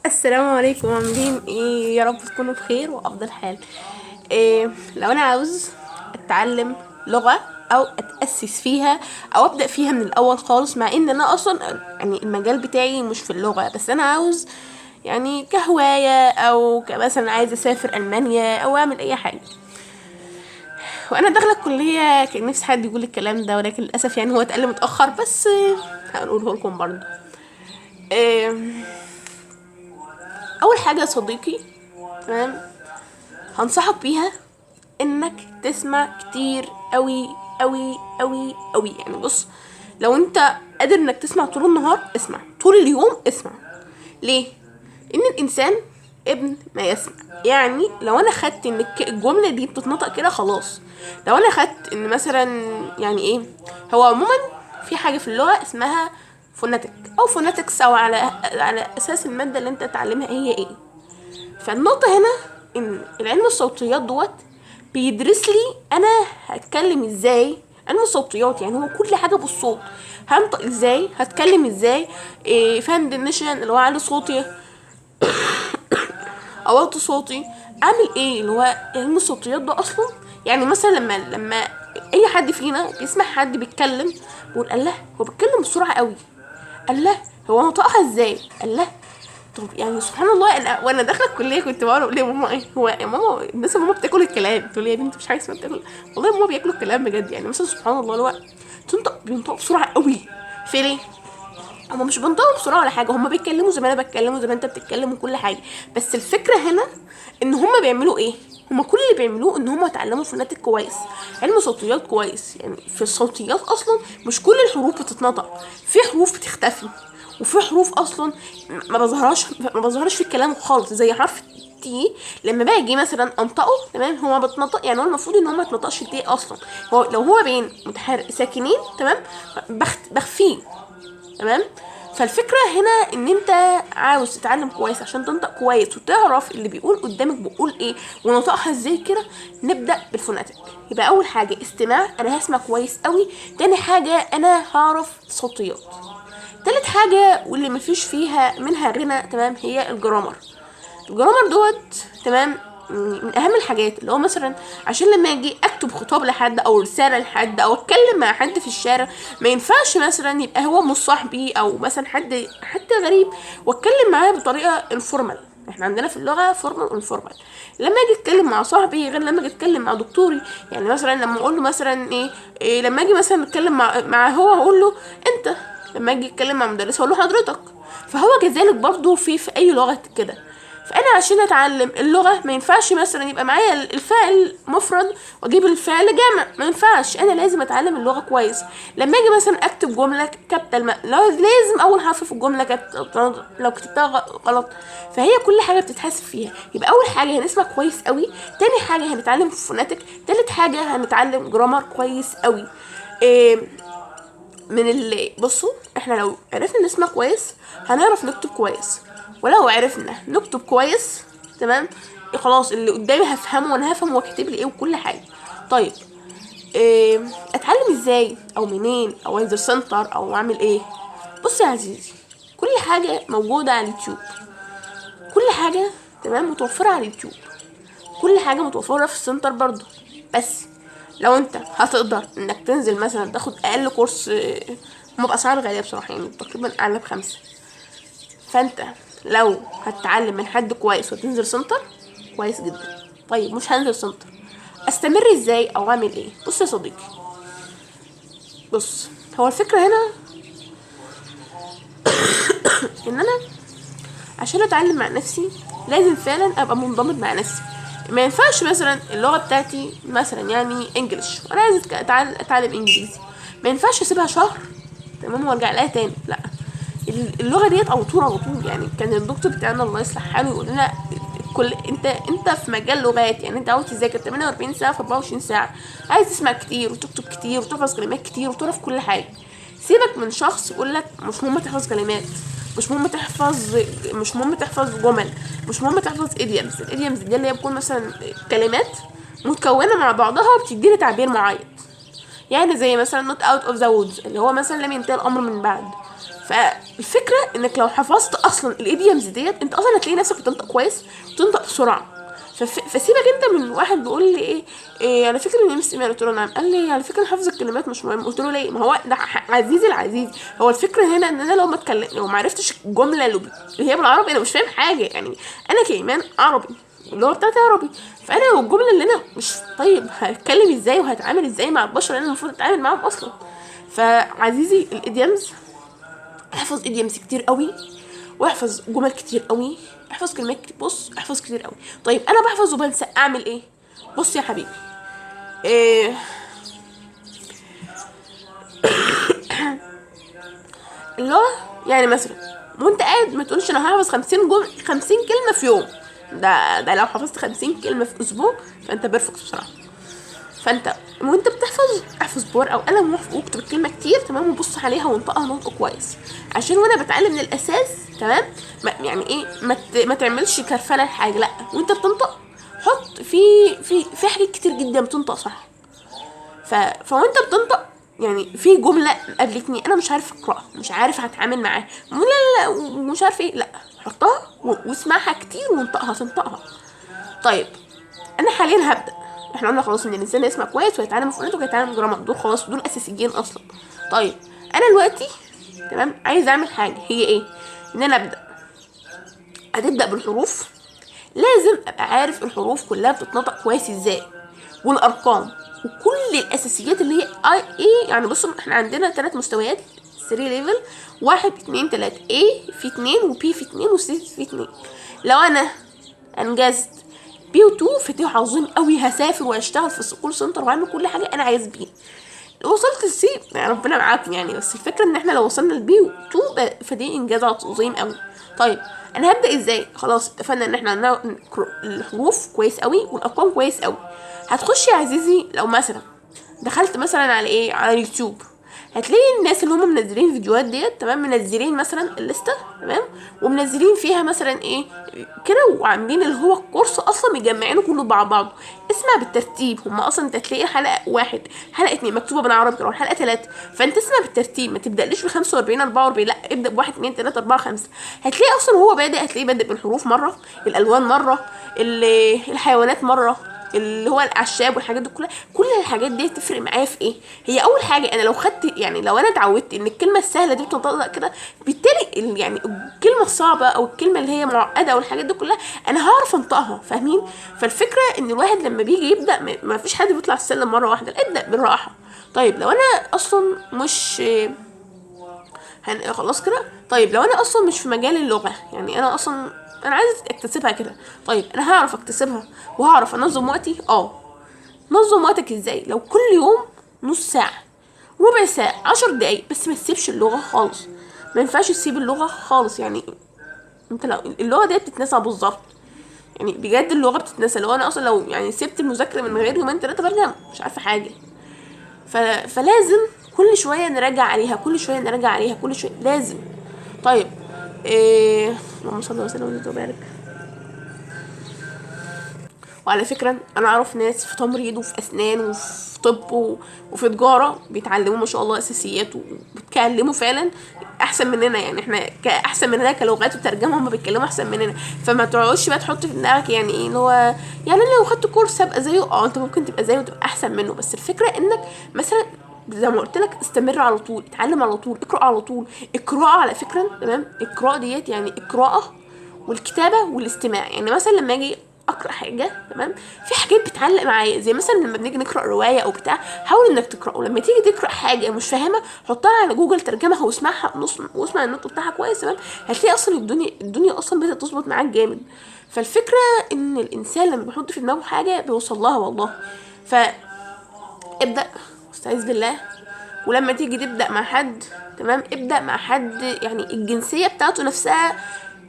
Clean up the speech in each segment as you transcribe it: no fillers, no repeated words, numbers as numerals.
السلام عليكم، عاملين ايه؟ يا رب تكونوا بخير وافضل حال. إيه لو انا عاوز اتعلم لغة او اتأسس فيها او ابدأ فيها من الاول خالص، مع ان انا اصلا يعني المجال بتاعي مش في اللغة، بس انا عاوز يعني كهواية او كمثلا عايز اسافر المانيا او اعمل اي حاجة. وانا داخله الكلية كان نفسي حد يقول الكلام ده، ولكن للاسف يعني هو اتقال متاخر، بس هنقوله لكم برضه. إيه، اول حاجة يا صديقي، تمام، هنصحك بيها انك تسمع كتير قوي قوي قوي قوي. يعني بص، لو انت قادر انك تسمع طول النهار اسمع، طول اليوم اسمع. ليه؟ لان الانسان ابن ما يسمع. يعني لو انا خدت ان الجملة دي بتتنطق كده خلاص، لو انا خدت ان مثلا يعني ايه، هو عموما في حاجة في اللغة اسمها phonetic او phonetics، او على اساس المادة اللي انت تتعلمها هي ايه. فالنقطه هنا ان العلم الصوتيات دوت بيدرس لي انا هتكلم ازاي. علم الصوتيات يعني هو كل حاجة بالصوت، هنطق ازاي، هتكلم ازاي، إيه phonation اللي هو عالي صوتي اوطي صوتي، اعمل ايه، اللي هو علم الصوتيات ده اصلا. يعني مثلا لما اي حد فينا بيسمع حد بيتكلم بيقول الله هو بيتكلم بسرعة قوي، الله هو نطقها ازاي، الله. طب يعني سبحان الله، انا وانا داخله الكلية كنت بقول ليه ماما ايه هو يا ماما الناس ماما بتاكل الكلام، تقول لي يا بنت مش حاجة اسمها بتاكل، والله ماما بياكلوا الكلام بجد. يعني مثلا سبحان الله اللي هو بينطقوا بسرعة قوي، في ليه؟ هما مش بينطقوا بسرعة ولا حاجة، هما بيتكلموا زي ما انا بتكلم وزي ما انت بتتكلم وكل حاجة، بس الفكرة هنا ان هما بيعملوا ايه؟ هما كل اللي بيعملوه ان هما اتعلموا phonetic كويس، علم صوتيات كويس. يعني في الصوتيات اصلا مش كل الحروف بتتنطق، في حروف بتختفي، وفي حروف اصلا ما بظهرش في الكلام خالص، زي حرف T لما باجي مثلا انطقه، تمام، هو ما بتنطق، يعني هو المفروض ان هو ما يتنطقش T اصلا، هو لو هو بين متحرك ساكنين، تمام، بخفيه، تمام. فالفكرة هنا ان انت عاوز تتعلم كويس عشان تنطق كويس وتعرف اللي بيقول قدامك بيقول ايه ونطقها ازاي كده. نبدأ بال phonetic. يبقى اول حاجة استماع، انا هسمع كويس قوي. تاني حاجة انا هعرف صوتيات. تالت حاجة واللي مفيش فيها منها غنى، تمام، هي ال grammar. ال grammar دوت، تمام، من اهم الحاجات، اللي هو مثلا عشان لما اجي اكتب خطاب لحد او رسالة لحد او اتكلم مع حد في الشارع، ما ينفعش مثلا يبقى هو مش صاحبي او مثلا حد غريب واتكلم معاه بطريقة informal. احنا عندنا في اللغة formal و informal. لما اجي اتكلم مع صاحبي غير لما اجي اتكلم مع دكتوري. يعني مثلا لما اقول له مثلا إيه لما اجي مثلا اتكلم مع هو هقول له انت، لما اجي اتكلم مع مدرس هقول له حضرتك. فهو كذلك برضو في اي لغة كده. فانا عشان اتعلم اللغة ما ينفعش مثلا يبقى معايا الفاعل مفرد واجيب الفعل جمع، ما ينفعش، انا لازم اتعلم اللغة كويس. لما اجي مثلا اكتب جملة capital، لازم اول حرف في الجملة capital، لو كتبتها غلط فهي كل حاجة بتتحسب فيها. يبقى اول حاجة هنسمع كويس قوي، تاني حاجة هنتعلم phonetic، تالت حاجة هنتعلم grammar كويس قوي. إيه من اللي بصوا، احنا لو عرفنا نسمع كويس هنعرف نكتب كويس، ولو عرفنا نكتب كويس، تمام، خلاص اللي قدامي هفهمه وانا هفهم هو كاتب لي ايه وكل حاجة. طيب إيه اتعلم ازاي او منين او انزل center او اعمل ايه؟ بص يا عزيزي، كل حاجة موجودة على اليوتيوب، كل حاجة تمام متوفرة على اليوتيوب، كل حاجة متوفرة في ال center برضو. بس لو انت هتقدر انك تنزل مثلا تاخد اقل كورس، هما باسعار غالية بصراحة، يعني تقريبا اعلى ب5. فانت لو هتتعلم من حد كويس وتنزل center كويس جدا. طيب مش هنزل center، استمر ازاي او اعمل ايه؟ بص يا صديقي، بص هو الفكرة هنا ان انا عشان اتعلم مع نفسي لازم فعلا ابقى منضبط مع نفسي. ما ينفعش مثلا اللغة بتاعتي مثلا يعني English وانا عايزه اتعلم انجليزي، ما ينفعش اسيبها شهر، تمام، وارجع لها تاني. لا، اللغة ديت على طول على طول. يعني كان الدكتور بتاعنا الله يصلح حاله يقول لنا كل انت في مجال لغات، يعني انت عاوز تذاكر 48 ساعة في 24 ساعة، عايز تسمع كتير وتكتب كتير وتحفظ كلمات كتير وتعرف كل حاجة. سيبك من شخص يقول لك مش مهم تحفظ كلمات، مش مهم تحفظ، مش مهم تحفظ جمل، مش مهم تحفظ idioms. ال idioms دي اللي هي بتكون مثلا كلمات متكونه مع بعضها وبتدينا تعبير معين، يعني زي مثلا not out of the woods اللي هو مثلا لم ينتهي الامر من بعد. فالفكرة انك لو حفظت اصلا ال idioms ديت، انت اصلا هتلاقي نفسك بتنطق كويس وتنطق بسرعة. فسيبك انت من واحد بيقول لي ايه على فكرة ان مس ايمان، قلت له نعم، قال لي على فكرة حفظ الكلمات مش مهم، قلت له ليه؟ ما هو ده عزيزي العزيز، هو الفكرة هنا ان انا لو ما اتكلم، لو ما عرفتش الجملة اللي هي بالعربي انا مش فاهم حاجة. يعني انا كايمان عربي، اللغة بتاعتي عربي، فانا لو الجملة اللي انا مش طيب هتكلم ازاي وهتعامل ازاي مع البشر اللي انا المفروض اتعامل معاهم اصلا؟ فعزيزي ال idioms، احفظ idioms كتير قوي، واحفظ جمل كتير قوي، احفظ كلمات كتير، بص احفظ كتير قوي. طيب انا بحفظ وبنسى، اعمل ايه؟ بص يا حبيبي، إيه اللغة يعني مثلا وانت قاعد ما تقولش انا هحفظ 50 جملة 50 كلمة في يوم، ده لو حفظت 50 كلمة في اسبوع فانت perfect بصراحة. فانت وانت بتحفظ احفظ بورقه وقلم واكتب الكلمة كتير، تمام، وبص عليها وانطقها نطق كويس، عشان وانا بتعلم من الاساس، تمام، يعني ايه ما تعملش كرفله لحاجة، لا وانت بتنطق حط في في في حاجات كتير جدا بتنطق صح. فوانت بتنطق يعني في جملة قابلتني انا مش عارفه اقراها، مش عارفه هتعامل معاها، لا لا لا ومش عارفه ايه، لا حطها واسمعها كتير وانطقها، تنطقها. طيب انا حاليا هبدا، احنا قلنا خلاص ان الانسان يسمع كويس ويتعلم phonetic ويتعلم grammar، دول خلاص دول اساسيين اصلا. طيب انا دلوقتي تمام عايز اعمل حاجة، هي ايه؟ ان انا ابدا، هتبدا بالحروف، لازم ابقى عارف الحروف كلها بتتنطق كويس ازاي، والارقام وكل الاساسيات اللي هي اي ايه. يعني بصوا احنا عندنا 3 مستويات، 3 level، 1 2 3، A في 2 و B في 2 و C في 2. لو انا انجزت B 2 فدي عظيم قوي، هسافر واشتغل في call center وهعمل كل حاجة انا عايز بيها. لو وصلت لل C يعني ربنا معاكم يعني، بس الفكرة ان احنا لو وصلنا ل B 2 فدي انجاز عظيم قوي. طيب انا هبدا ازاي؟ خلاص اتفقنا ان احنا عندنا الحروف كويس قوي والارقام كويس قوي. هتخش يا عزيزي لو مثلا دخلت مثلا على ايه، على اليوتيوب، هتلاقي الناس اللي هم منزلين فيديوهات ديت، تمام، منزلين مثلا الليستة، تمام، ومنزلين فيها مثلا ايه كده، وعاملين اللي هو الكورس اصلا مجمعينه كله مع بعضه. اسمع بالترتيب، هم اصلا انت هتلاقي حلقة 1 حلقة 2 مكتوبة بالعربي كده، حلقة 3، فانت اسمع بالترتيب، ما تبداليش ب 45 44، لا ابدا ب 1 2 3 4 5. هتلاقي اصلا هو بادئ، هتلاقيه بادئ بالحروف مرة، الالوان مرة، الحيوانات مرة، اللي هو الاعشاب والحاجات دي كلها. كل الحاجات دي تفرق معايا في ايه؟ هي اول حاجة انا لو خدت يعني لو انا اتعودت ان الكلمة السهلة دي بتنطق كده، بالتالي يعني الكلمة الصعبة او الكلمة اللي هي معقدة او الحاجات دي كلها انا هعرف انطقها، فاهمين؟ فالفكرة ان الواحد لما بيجي يبدا ما فيش حد بيطلع السلم مرة واحدة، لا ابدا بالراحة. طيب لو انا اصلا مش خلاص كده، طيب لو انا اصلا مش في مجال اللغة، يعني انا اصلا انا عايزه اكتسبها كده، طيب انا هعرف اكتسبها وهعرف انظم وقتي. نظم وقتك ازاي؟ لو كل يوم نص ساعة، ربع ساعة، 10 دقايق بس، ما تسيبش اللغة خالص، ما ينفعش تسيب اللغة خالص. يعني انت لو اللغة دي بتتنسى بالظبط، يعني بجد اللغة بتتنسى. لو انا اصلا لو يعني سبت المذاكرة من غير يومين 3 برجع مش عارفه حاجة. فلازم كل شوية نراجع عليها، كل شوية نراجع عليها، كل شوية لازم. طيب إيه، اللهم صل وسلم وبارك. وعلى فكرة انا اعرف ناس في تمريض وفي اسنان وفي طب وفي تجارة بيتعلموا ما شاء الله اساسيات وبيتكلموا فعلا احسن مننا، يعني احنا احسن مننا كلغات وترجمة، هم بيتكلموا احسن مننا. فما تقعدش بقى تحط في دماغك يعني ايه اللي هو يعني انا لو خدت كورس هبقى زيه. انت ممكن تبقى زيه وتبقى احسن منه، بس الفكرة انك مثلا زي ما قلت لك استمر على طول، اتعلم على طول، اقرا على طول. القراءة على فكرة، تمام، القراءة ديت يعني القراءة والكتابة والاستماع. يعني مثلا لما اجي اقرا حاجة، تمام، في حاجات بتعلق معايا، زي مثلا لما بنيجي نقرا رواية او بتاع، حاول انك تقراه. لما تيجي تقرا حاجة مش فاهمها حطها على جوجل ترجمها واسمعها نص، واسمع النطق بتاعها كويس، تمام، هتلاقي اصلا الدنيا اصلا بدات تظبط معاك جامد. فالفكرة ان الانسان لما بيحط في دماغه حاجة بيوصل لها والله. ف ابدا واستعيذ بالله. ولما تيجي تبدا مع حد، تمام، ابدا مع حد يعني الجنسية بتاعته نفسها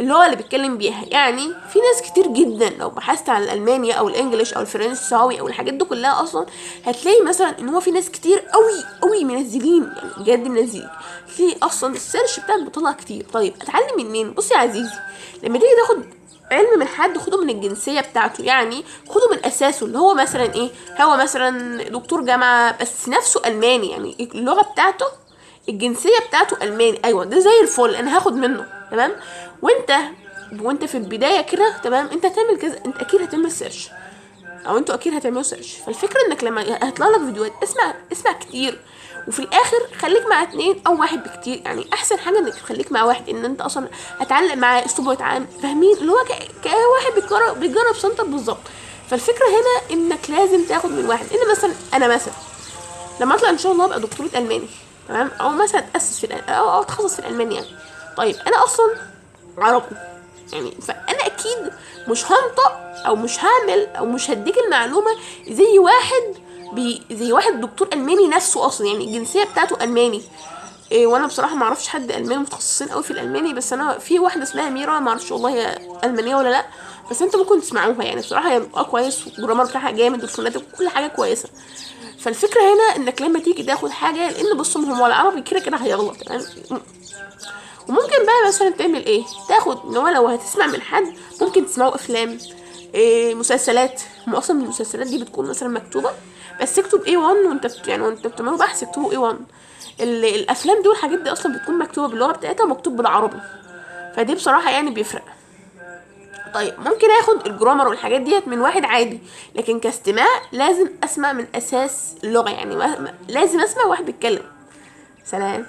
اللغة اللي بيتكلم بيها. يعني في ناس كتير جدا لو بحثت عن الالماني او الانجليش او الفرنساوي او الحاجات دي كلها اصلا هتلاقي مثلا ان هو في ناس كتير قوي قوي منزلين، يعني بجد منزلين، تلاقي اصلا ال search بتاعك بيطلع كتير. طيب اتعلم منين؟ بص يا عزيزي، لما تيجي تاخد علم من حد خده من الجنسية بتاعته، يعني خده من اساسه، اللي هو مثلا ايه، هو مثلا دكتور جامعه بس نفسه الماني، يعني اللغة بتاعته الجنسية بتاعته الماني، ايوه ده زي الفل، انا هاخد منه، تمام. وانت في البداية كده، تمام، انت هتعمل كذا، انت اكيد هتعمل search، او انتوا اكيد هتعملوا search. فالفكرة انك لما هيطلع لك فيديوهات اسمع، اسمع كتير، وفي الاخر خليك مع اتنين او واحد بكتير. يعني احسن حاجة انك تخليك مع واحد، ان انت اصلا هتعلق معاه اسلوبه يتعامل، فاهمين؟ اللي هو كواحد بيجرب center بالظبط. فالفكرة هنا انك لازم تاخد من واحد. ان مثلا انا مثلا لما اطلع ان شاء الله ابقى دكتورة الماني، تمام، او مثلا اتاسس في او اتخصص في الالماني يعني. طيب انا اصلا عربي يعني، فانا اكيد مش هنطق او مش هعمل او مش هديك المعلومة زي واحد زي واحد دكتور الماني نفسه اصلا، يعني الجنسية بتاعته الماني. إيه، وانا بصراحة ما اعرفش حد الماني متخصصين قوي في الالماني، بس انا في واحدة اسمها ميرا، ما اعرفش والله هي المانية ولا لا، بس انتوا ممكن تسمعوها يعني، بصراحة هي كويس، وال grammar بتاعها جامد، وال phonetic وكل حاجة كويسة. فالفكرة هنا انك لما تيجي تاخد حاجة، لان بصوا هو العربي كده كده هيغلط، تمام. وممكن بقى مثلا تعمل ايه، تاخد ان هو لو هتسمع من حد ممكن تسمعوا افلام، إيه، مسلسلات. هم اصلا المسلسلات دي بتكون مثلا مكتوبة، بس اكتب A1 وانت يعني وانت بتعملوا بحث اكتبوا A1. الافلام دي والحاجات دي اصلا بتكون مكتوبة باللغة بتاعتها ومكتوب بالعربي، فدي بصراحة يعني بيفرق. طيب ممكن اخد ال grammar والحاجات ديت من واحد عادي، لكن كاستماع لازم اسمع من اساس اللغة، يعني لازم اسمع واحد بيتكلم. سلام.